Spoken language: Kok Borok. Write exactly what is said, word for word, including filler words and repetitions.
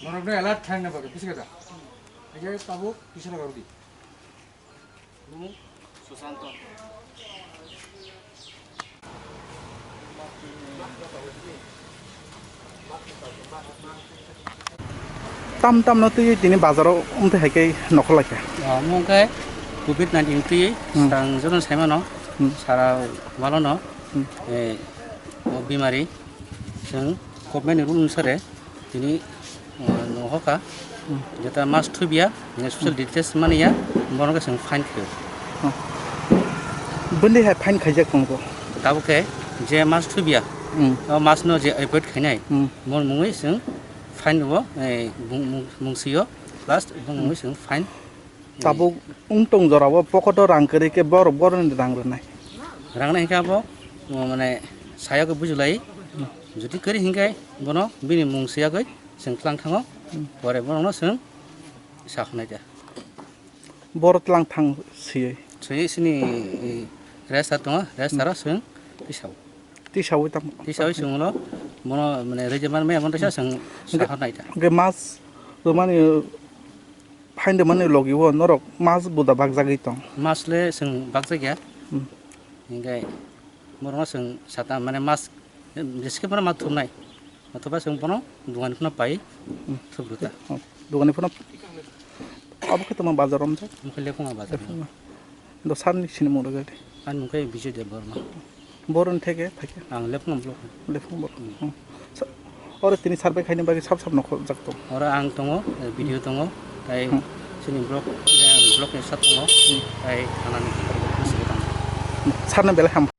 Norokno alert khlaina bagwi, buji kha da? Ege tabuk bisana garodi. Susanto. Tam tam no twi tini bazaro wngte hai khe nokhor lai kha. Ah, omo khe covid nineteen twi Hmm. Swkang jotono sai mano, Hmm. Sara walo no, Hmm. eh, o bimari chwng government ni rule onusare tini, ah, no hoka, Hmm. Jeta mas thubiya, social distance mani ya, bono khe chwng fine khaio. Hmm. Bwndwi hai fine khaijak tongo? Tabuk khe je mas thubiya, Hmm. O mas no je avoid khainai, Hmm. Bon mungwi chwng fine o, eh, bung-, mung-, mungsio, plus bung mungwi chwng fine. Tabuk wng tong jorao pocket o rang kwrwi khe borok boroni rang rwnai. Rang nai hinkhe abo, o, mane, saya khe bujulai. Jodi kwrwi hinkhe bono bini mung siyagwi chwng tlang thango. Hmm. Pore borokno chwng sa hwnai da. Borok tlang thang siyui. Siyui sini, i, rest ar tongo, rest aro chwng tisao. Tisaui tamo. Tisaui chwng ulo bono, mane, rejep man maya bono teisa chwng sa hwnai da. Hwnkhe mas rwmani Phaindwmani logi o norok mas buda bakjagwi tong. Mas le chwng bakjak ya. Hmm. Hinkhe borokno chwng sata mane mas jeske bono ma thumnai. Othoba chwng bono dogani phano pai Hmm. thubru ta. Oh, dogani phano abo khe tongma bazar romjak. Omo khe Lephunga bazar. Lephunga. Do sarni sinimung rwgadi. Ani mung khe Bijoy Debbarma. Boroni theke phaikha? Ang Lephunga block. Lephunga block. Hmm. Hmm. Sa-, oro tini survey khaina bagwi sab sab nokhorjak tong. Oro ang tongo, eh, video tongo, tai Hmm. chini block, eh, block ni sab tongo, Hmm. tai thanani side tongo. Sarno belai ham.